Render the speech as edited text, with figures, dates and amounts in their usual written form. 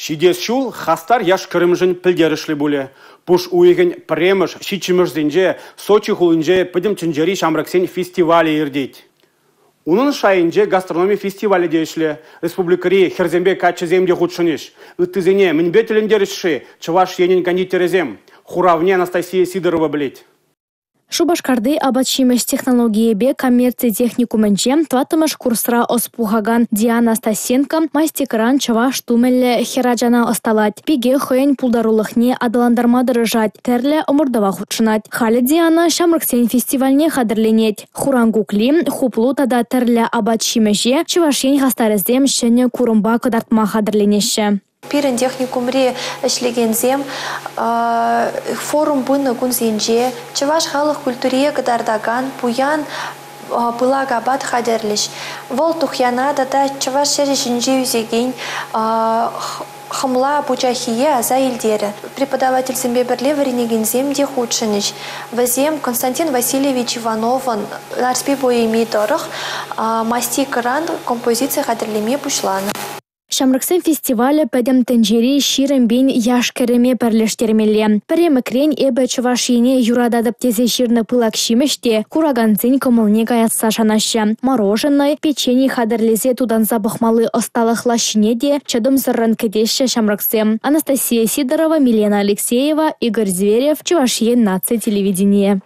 Ҫитес ҫул хастар яш-кӗрӗмшӗн пӗлтерӗшлӗ пулӗ. Пуш уйӑхӗн 1-7-мӗшӗсенче Сочи хулинче Пӗтӗм тӗнчери ҫамрӑксен фестивалӗ иртет. Унӑн шайӗнче гастрономи фестивалӗ те ӗҫлӗ. Республикӑри хӗрсемпе каччӑсем те хутшӑнӗҫ. Ыттисене мӗнпе тӗлӗнтерӗҫ-ши Чӑваш Енӗн кондитерӗсем? Хуравне Анастасия Сидорова пӗлет. Шупашкарти апат-ҫимӗҫ технологийӗпе коммерци техникумӗнче 4-мӗш курсра ӑс пухакан Диана Стасенко мастикӑран чӑваш тумӗллӗ хӗрачана ӑсталать. Пике хӑйӗн пултарулӑхне аталантарма тӑрӑшать, тӗрлӗ ӑмӑртӑва хутшӑнать. Халӗ Диана ҫамрӑксен фестивальне хатӗрленет. Хуран кукли, хуплу тата тӗрлӗ апат-ҫимӗҫе Чӑваш Ен хастарӗсем ҫӗнӗ курӑмпа кӑтартма хатӗрленеҫҫӗ. Пирӗн техникумри ӗҫлекенсем форум пынӑ кунсенче чӑваш халӑх культурине кӑтартакан пуян пылак апат хатӗрлӗҫ. Вӑл тухьяна тата чӑваш ҫӗрӗ ҫинче ӳсекен хӑмла пучаххие аса илтерӗ. Преподавательсемпе пӗрле вӗренекенсем те хутшӑнӗҫ. Вӗсем Константин Васильевич Ивановӑн «Нарспи» поэми тӑрӑх мастикӑран композици хатӗрлеме пуҫланӑ. Ҫамрӑксен фестивалӗ пӗтӗм тӗнчери 20 пин яш-кӗрӗме пӗрлештермелле. Пӗремӗкрен «Эпӗ Чӑваш Ене юрататӑп» тесе ҫырнӑ пылак ҫимӗҫ те куракансен кӑмӑлне каясса шанаҫҫӗ. Мороженӑй, печени хатӗрлесе тутанса пӑхмалли ӑсталӑх лаҫҫине те чӑтӑмсӑррӑн кӗтеҫҫӗ ҫамрӑксем. Анастасия Сидорова, Милена Алексеева, Игорь Зверев, Чӑваш Ен наци телевиденийӗ.